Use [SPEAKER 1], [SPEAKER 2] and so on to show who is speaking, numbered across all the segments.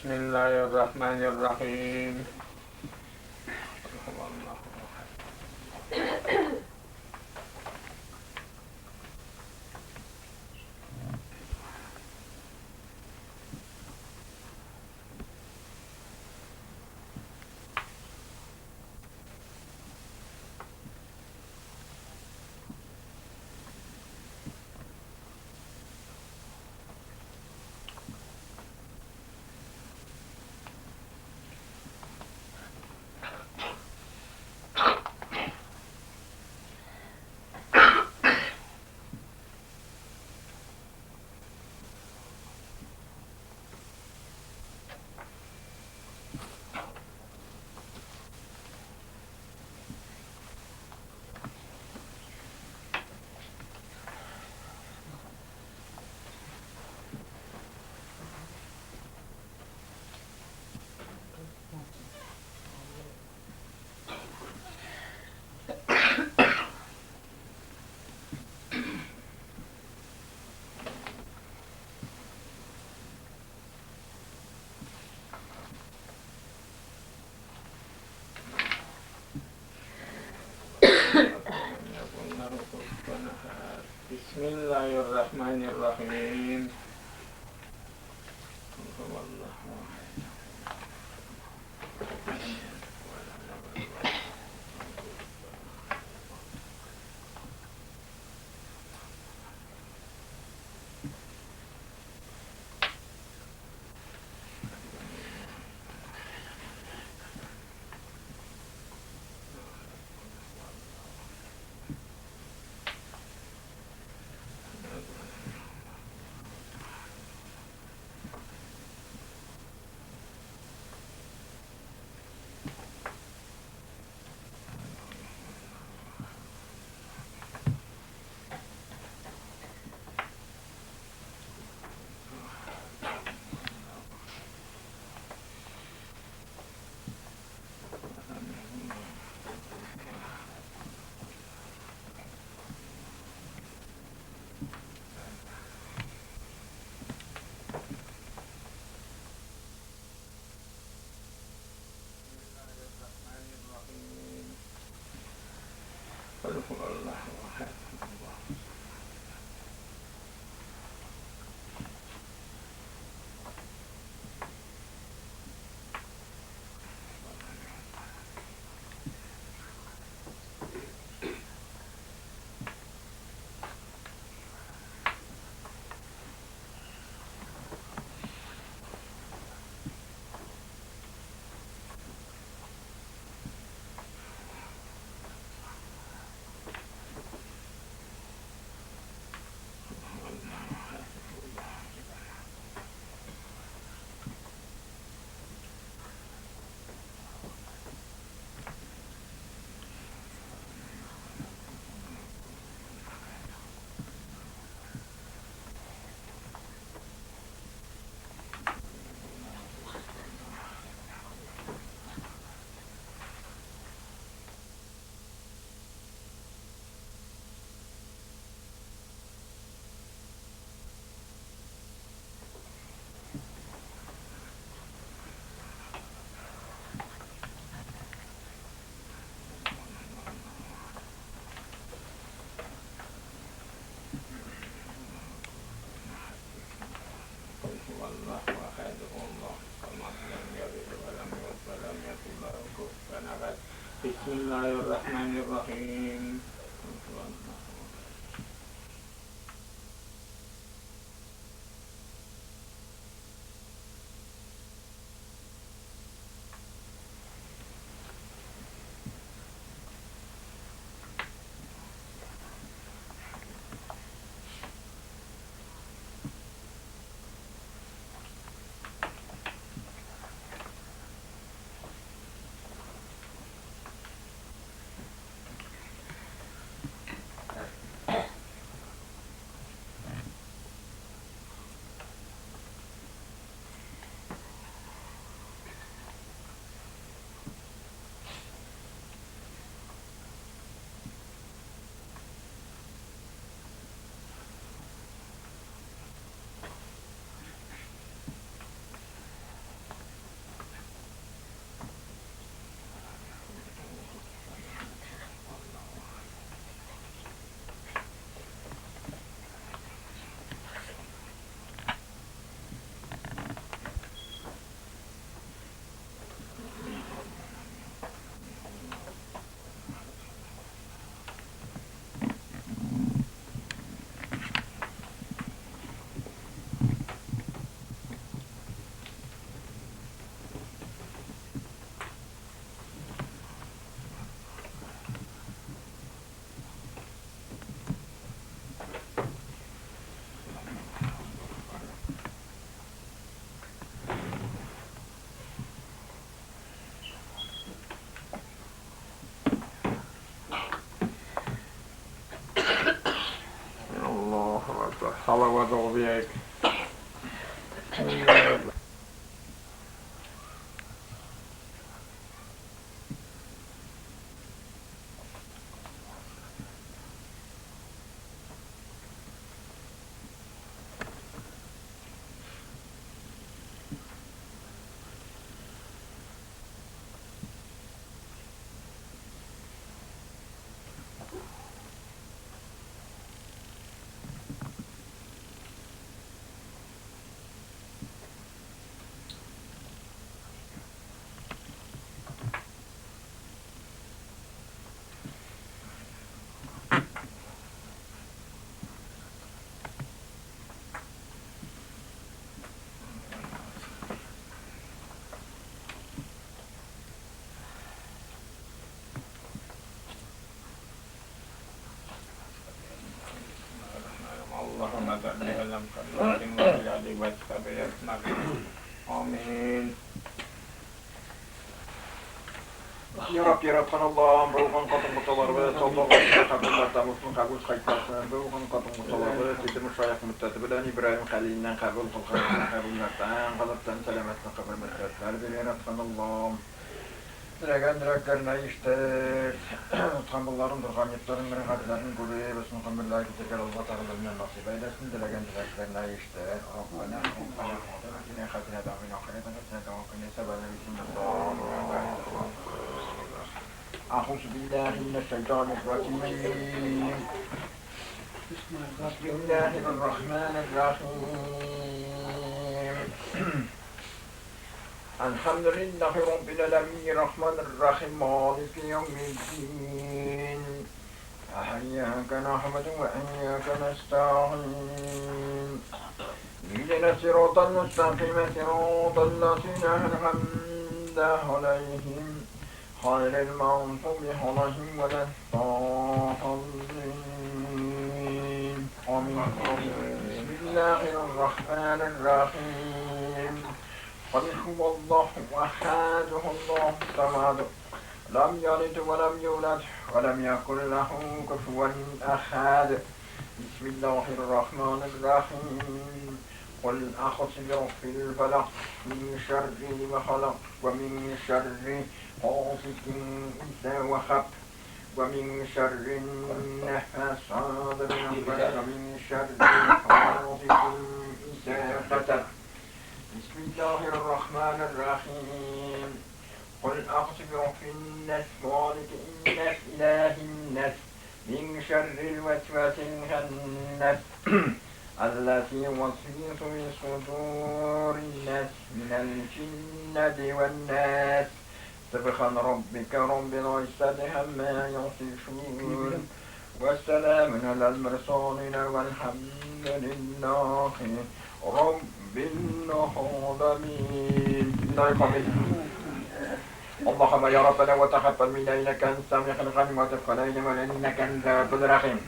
[SPEAKER 1] Bismillahirrahmanirrahim. Bismillahirrahmanirrahim. Салават укып. اللهم صل على محمد وعلى آله وصحبه أجمعين. آمين.
[SPEAKER 2] Ya Rabbi yaratkan Allah'ım, Ruhun katın kutsaları, sallallahu kabullarda olsun, kabul kayıtlasın, Ruhun katın kutsaları, Seydi Müşayak müddeti bilen İbrahim Halil'den kabul kılgan kabullerden, kalıptan selametle kabul müddetler bir yaratkan Allah'ım. Dilegen dileklerine iştir, Tutkan durgan yurtların, mürhatlerin gurri, Besin kambirler tekrar Allah Teala'nın nasip eylesin, dilegen dileklerine iştir. Rabbena, Rabbena, Rabbena, Rabbena, Rabbena, Rabbena, Rabbena, أعوذ بالله من الشيطان الرجيم. بسم الله الرحمن الرحيم. الحمد لله رب العالمين الرحمن الرحيم مالك يوم الدين. إياك نعبد وإياك نستعين. اهدنا الصراط المستقيم صراط الذين أنعمت عليهم غير المغضوب عليهم ولا الضالين. آمين. بسم الله الرحمن الرحيم. قل هو الله أحد الله الصمد لم يلد ولم يولد ولم يكن له كفوا أحد. بسم الله الرحمن الرحيم. قل أعوذ برب الفلق من شر ما خلق ومن شر غاسق إذا وقب ومن شر النفاثات في العقد ومن شر حاسد إذا حسد. بسم الله الرحمن الرحيم. قل أعوذ برب الناس مالك الناس إله الناس من شر الوسواس الخناس الذي يوسوس في صدور الناس من الجنة والناس. سبحان ربك رب العزة عما يصفون والسلام على المرسلين والحمد لله رب العالمين. اللهم يا ربنا وتقبل منا إنك أنت السميع العليم وتب علينا إنك أنت التواب الرحيم.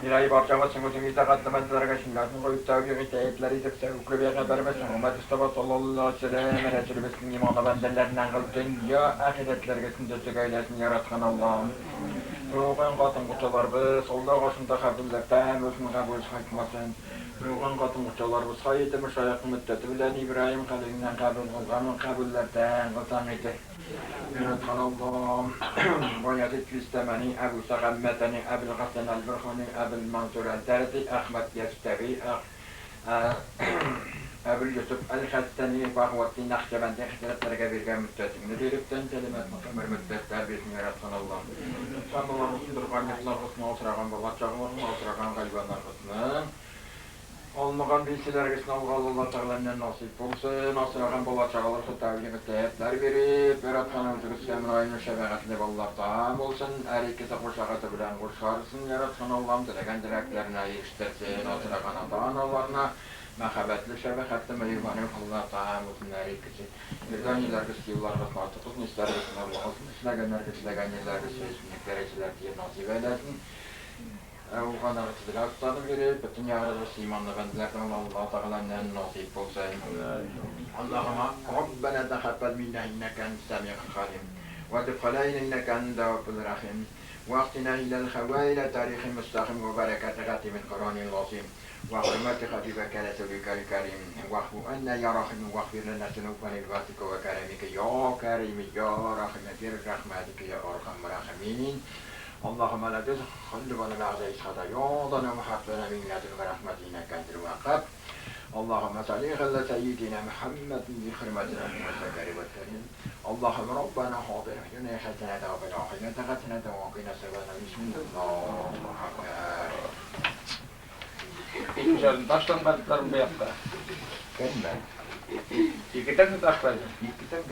[SPEAKER 2] İlahi barçamızın özümüzde katlamanlara şunların koyup tabi hidayetleri sevgili Peygamberimiz Muhammed Mustafa sallallahu aleyhi ve sellem Resulümüzün imanı bendelerinden kıl dünya ahiretlerge sündüzlük eylesin yaratkan Allah'ım. Ruhun katın kutsalarımız Allah karşında kabullerden olsun kabul kayıtmasın. Ruhun katın kutsalarımız hayatı müşayak müddeti bilen İbrahim Halil'inden kabul kılgan kabullerden kılsan idi. Yaratkan Allah'ım. Bayezid Rüstemeni, Ebu Sagammeteni, Ebu'l Hasan el-Burhani, Ebu'l Mansur el-Derdi, Ahmet Yestevi, Ebu'l Yusuf el-Hassani, Bahuvaddin Nakşibendi Hazretlerine bergen müddetini beripten selamet ömür müddetler bersin yaratkan Allah'ım. Sandılarımızın durgan yurtlarımızın asıragan bala çağlarımızın asıragan hayvanlarımızın olmagan bilsilergisini algan Allah Teala'nın nasip olsun. Asıragan bala çağlarımızın tavli müddetler berip, yaratkan özünüz Emrah'ın şefakatli ballardan olsun. Her ikisi kuşakatı bilen kuşarsın. Yaratkan Allah'ım dilegen dileklerine eriştirsin. Asıragan ata-analarına məhəbbətli, şəfəqətli, mehriban Allah'tan olsun hər ikisi. Birdən yerlərgisi, yıllargısını artıq olsun, istərgisini Allah olsun, işləgənlərgisi, işləgən yerlərgisi, üstünlüklər, diye nasip eylesin. Oğlanları tilavatlarını verip, bütün yaratılmış imanlı bendelerden Allah Teala'nın nasip olsun. Allahümme Rabbena taqabbal minna inneke entes semiul alim ve tub aleyna inneke entel tevvabur rahim. وقتنا إلى الخواء إلى تاريخ مستقيم وبركة ختم القرآن العظيم وحرمة خفيفك رسولك الكريم واعف عنا يا رحيم واغفر لنا ذنوبنا بفضلك وكرمك يا كريم يا رحيم برحمتك يا أرحم الراحمين. اللهم لا تزغ قلوبنا بعد إذ هديتنا وهب لنا من لدنك رحمة إنك أنت الوهاب. اللهم صل على سيدنا محمد بحرمة والسكر والترين. اللهم ربنا حاضر حين حسنة وفي الآخرة حسنة وقنا عذاب النار. بسم الله الرحمن.
[SPEAKER 1] Ikişerini taşlanmadıklarım bu yaptı.
[SPEAKER 2] Ben mi?
[SPEAKER 1] İki tane taşlayacağım.
[SPEAKER 2] İki tane mi?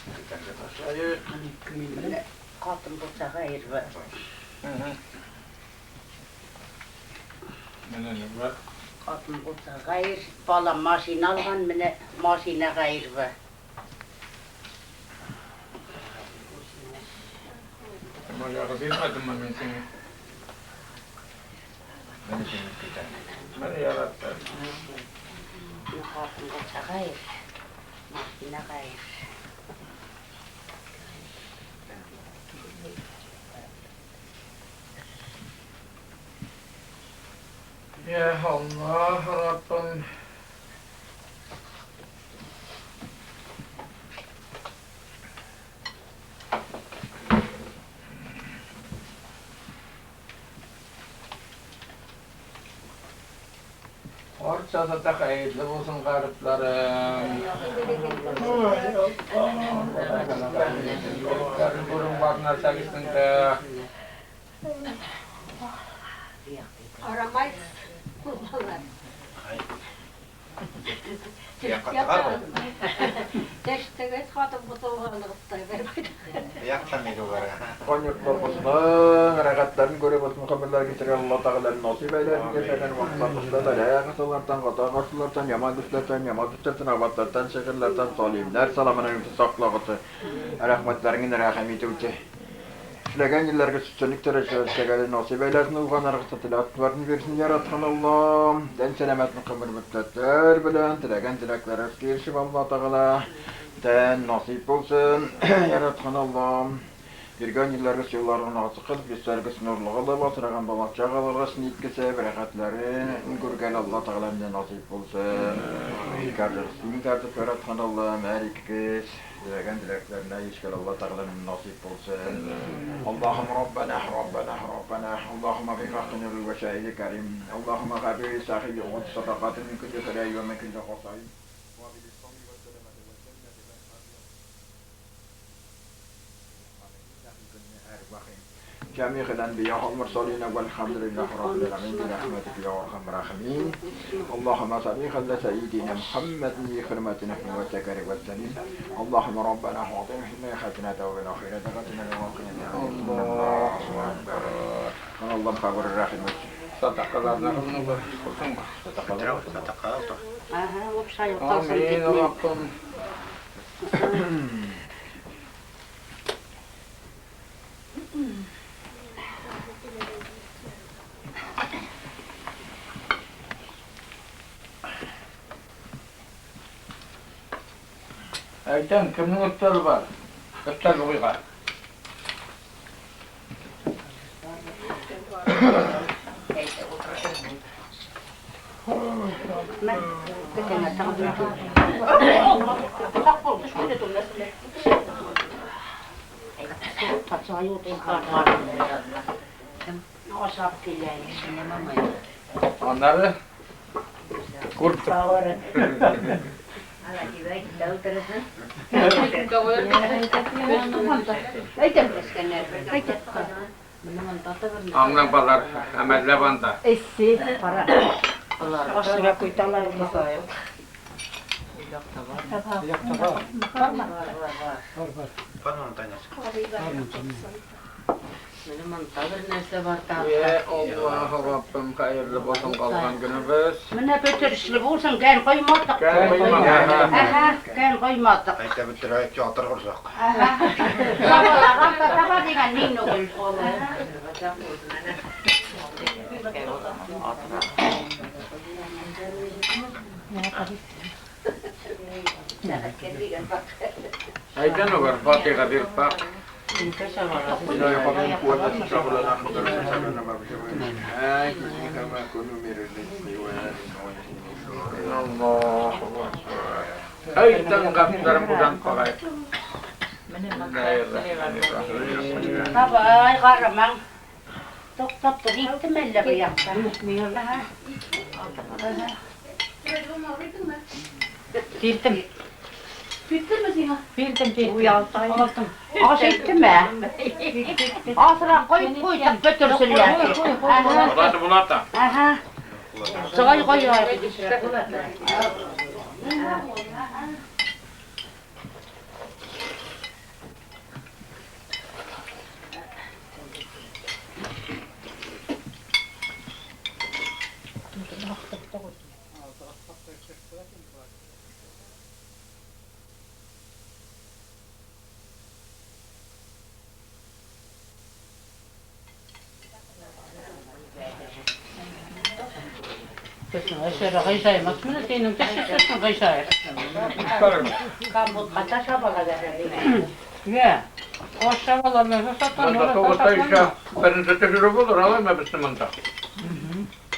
[SPEAKER 2] İki tane taşlayacağım.
[SPEAKER 3] Qatın bulsa hayır var.
[SPEAKER 1] Mene ne var?
[SPEAKER 3] Qatın bulsa hayır. Bala maşina algan, mene maşina hayır var.
[SPEAKER 1] Ama yağı bilmedim ben seni.
[SPEAKER 2] Beni seni güzel.
[SPEAKER 1] Beni yarattı.
[SPEAKER 3] Qatın bulsa hayır. Maşina hayır.
[SPEAKER 1] Ya Allah Rabbim. Orçada da hayırlı olsun gariplerim. Burun bakına sakısında.
[SPEAKER 4] Aramayız. Kullanlar. Teşteğiz hatım
[SPEAKER 2] Konyurtlarımızın rahatlarını görüp olsun, getiren Allah Teala'nın nasip eylesin. Yaşayan vakıtlarımızda belaya kısalardan, kata karşılardan, yaman güçlerden, yaman güçlerden, abatlardan, şehirlerden, salimler, salamına saklağıtı, rahmetlerinin rahmeti uçu. İşleyen yıllarga sütçünlük derecesi nasip eylesin, ulğanlarga tilatlarını versin yaratkan Allah. Den selametini kımır müddetler bilen, dilegen dileklere erişip Allah Teala. Den nasip olsun yaratkan Allah. Birgen yıllarga yıllarını açık kılıp, yüzlerge nurlu kılıp, oturan balak çağalarga sinitkisi, bereketlerini görgen Allah Teala'nın nasip olsun. Kardeşliğini tertip yaratkan Allah, her iki kez. Dilegen dileklerine işgal Allah Teala'nın nasip olsun. Allahümme Rabbena, Rabbena, Rabbena. Allahümme fi hakkını ve şehidi kerim. Allahümme gafiri sahibi ve sadakatı min kulli felayi ve min kulli hasayim. جميع الأنبياء والمرسلين والحمد لله رب العالمين برحمتك يا أرحم الراحمين. اللهم صل على سيدنا محمد خدمتنا والسكر والسليم. اللهم ربنا أعطنا حين حسنة وفي الآخرة حسنة وقنا الله أكبر. الله خبر الرحيم.
[SPEAKER 1] صدق الله
[SPEAKER 2] صدق الله
[SPEAKER 5] صدق الله.
[SPEAKER 1] آمين ربكم. Aytan, kimning o'ttari bor? O'ttar qo'ygan. Onları kurt. Аңлап балар, әмәлләп анда.
[SPEAKER 3] Эссе, пара. Ашыга куйталар.
[SPEAKER 5] Var var. Var mı tanesi?
[SPEAKER 1] Ya Allah Rabbim hayırlı olsun kalkan günümüz.
[SPEAKER 3] Mine bitirişli olsun, gel koymadık.
[SPEAKER 1] Gel koymadık.
[SPEAKER 3] Aha, gel koymadık.
[SPEAKER 5] Ayta bitirayıp yatır kursak.
[SPEAKER 3] Aha. Sabalar, sabah degen ninni gül.
[SPEAKER 1] Aydan var, Fatiha bir bak. Ay, tanggap buradan kolay.
[SPEAKER 3] Ay, karaman. Toktap da gittim elle bu yaptan.
[SPEAKER 4] Bildim. Bildin mi Zina? Bildim, bildim. Aldım.
[SPEAKER 3] Aş ettim mi? Asıra koyup koydum götürsünler.
[SPEAKER 1] Bulatı bulata.
[SPEAKER 3] Aha. Soy koyuyor.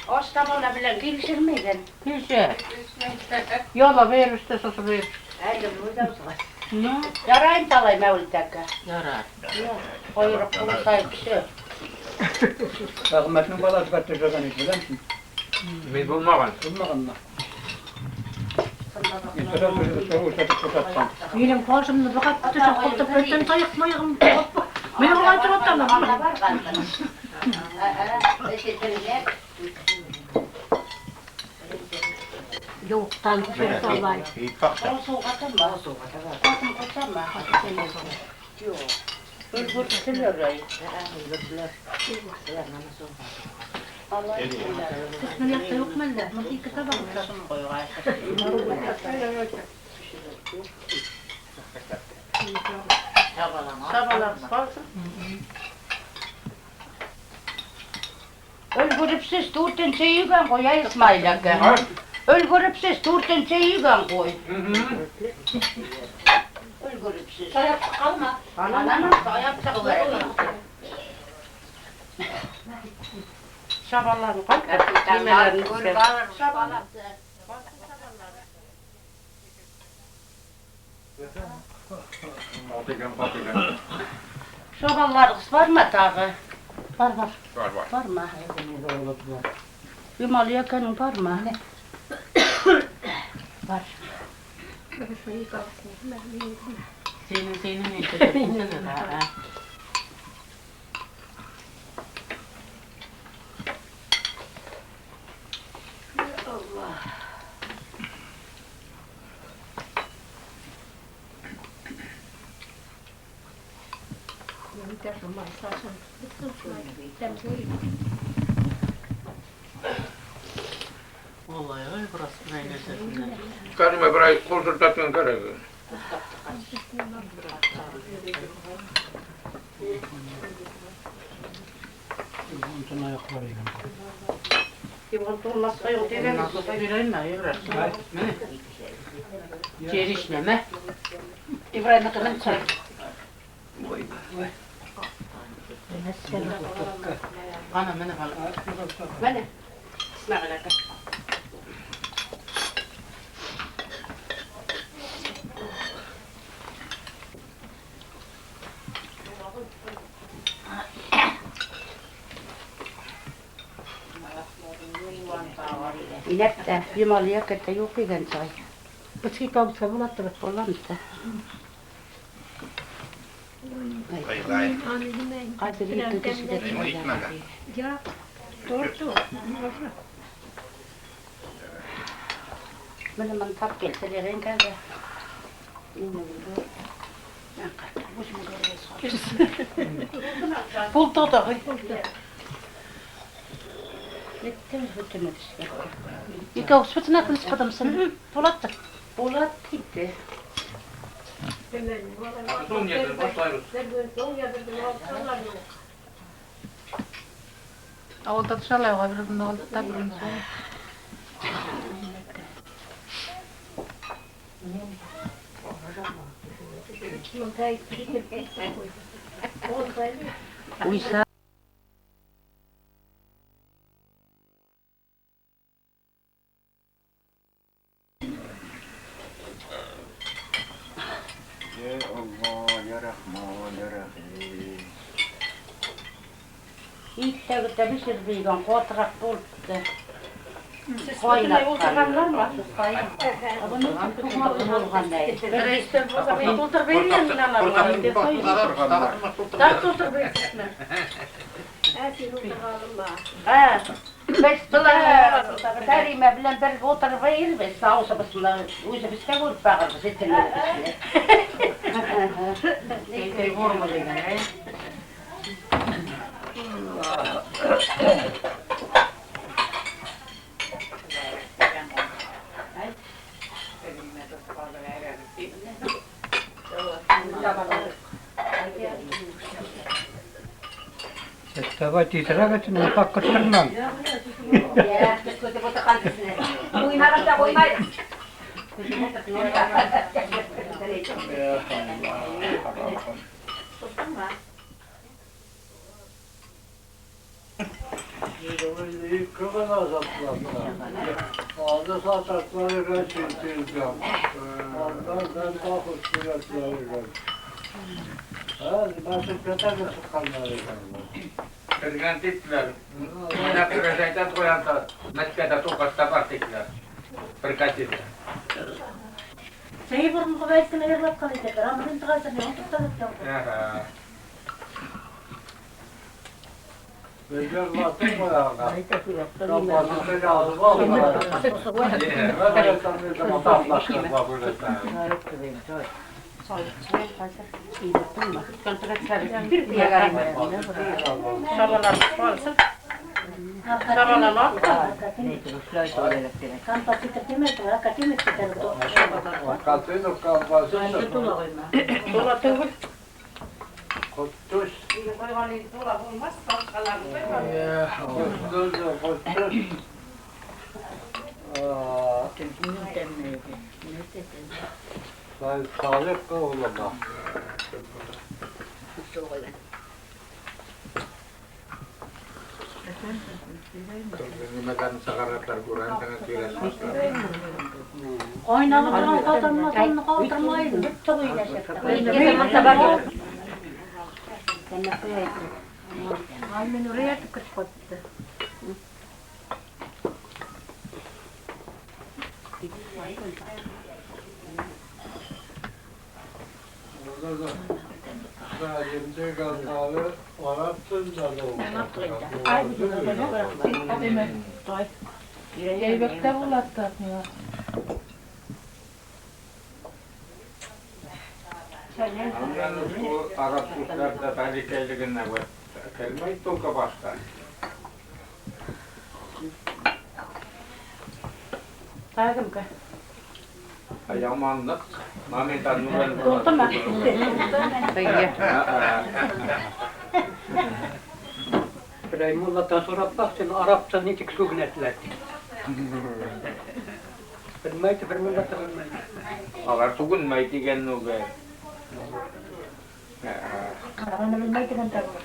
[SPEAKER 3] Ostamala bilen gelişirmeydin.
[SPEAKER 4] Gelişir. Yola ver işte sosu ver.
[SPEAKER 3] Hadi buradan sonra. Yarayım talay mevlidaka.
[SPEAKER 4] Yarar.
[SPEAKER 3] Koyurup kursayıp bir şey.
[SPEAKER 6] Rahmetinin balası kaçacak hani bilir misin?
[SPEAKER 1] Biz bulmağın.
[SPEAKER 6] Bulmağın mı?
[SPEAKER 4] Benim karşımda fakat tuşak koltup öten tayık mayığım. Benim olaydır otalım.
[SPEAKER 7] Yoğurttan soğuk.
[SPEAKER 3] Ölgürüpsüz dörtünçü yügen koy ay İsmail aka. Ölgürüpsüz dörtünçü yügen koy. Ölgürüpsüz.
[SPEAKER 4] Tayak kalma.
[SPEAKER 3] Ananın tayak çıkıver.
[SPEAKER 4] Şaballarını koy.
[SPEAKER 3] Şaballar. Şaballar var mı tağı?
[SPEAKER 4] Var var.
[SPEAKER 1] Var var.
[SPEAKER 3] Var mı? Yumalı yakanın var mı?
[SPEAKER 4] Var. Senin ne?
[SPEAKER 3] Allah.
[SPEAKER 4] Vallahi burası ne?
[SPEAKER 1] Karıma burayı kondurtatın karı.
[SPEAKER 4] Cerişneme. İbrahim'e kadar çay. Ana mene falan. Mene. İsmail aka.
[SPEAKER 3] İnekte yumalıya kete yok igen çay.
[SPEAKER 7] Bu kabus bulattı.
[SPEAKER 3] Olamdı.
[SPEAKER 7] Ya doğru.
[SPEAKER 3] Benim ben tap gelse renk aldı.
[SPEAKER 4] Buldu da. Yıka usbetine kılıç adamsın. Polat da.
[SPEAKER 3] Polat gitti.
[SPEAKER 1] Son yerden başlayırız.
[SPEAKER 4] Avulda dışarıya bir ne oldu da bir
[SPEAKER 3] Уйса.
[SPEAKER 5] Ya Allah, ya Rahman, ya Rahim.
[SPEAKER 3] Иттәгетә бешербейгән катырак булды. Без Кәримә белән бер утырып йөрбез, авызыбызны үзебезгә күреп багырбыз, итенне.
[SPEAKER 6] Давай тизрәк этен пакыттырмам.
[SPEAKER 1] Ya Allah.
[SPEAKER 2] Кергән диделәр. Менә күрәзәйтә куянда Мәскәүдә тукашта бар диделәр. Прикатили.
[SPEAKER 4] Сәй борынғы бәйсен айырлап калды. Рамын тыгасы не тукталып ятты.
[SPEAKER 2] Ага.
[SPEAKER 1] Nimedan sakaratlar Kur'an'dan
[SPEAKER 4] Кайнап торган калтырмасын калтырмайды. Ай, мен урая кертеп кайтты.
[SPEAKER 1] Bu Arap kuşlarda tehlikeliğine var. Kelime только başka. Yamanlık. Mehmet Nurel.
[SPEAKER 4] Oldu mu?
[SPEAKER 6] İbrahim sorap bak sen Arapça ne sügnetler. Bilmeydi, bilmeydi, bilmeydi.
[SPEAKER 1] Alar sugunmay degen nuge.
[SPEAKER 4] Аны белмәй дигән тә булыр.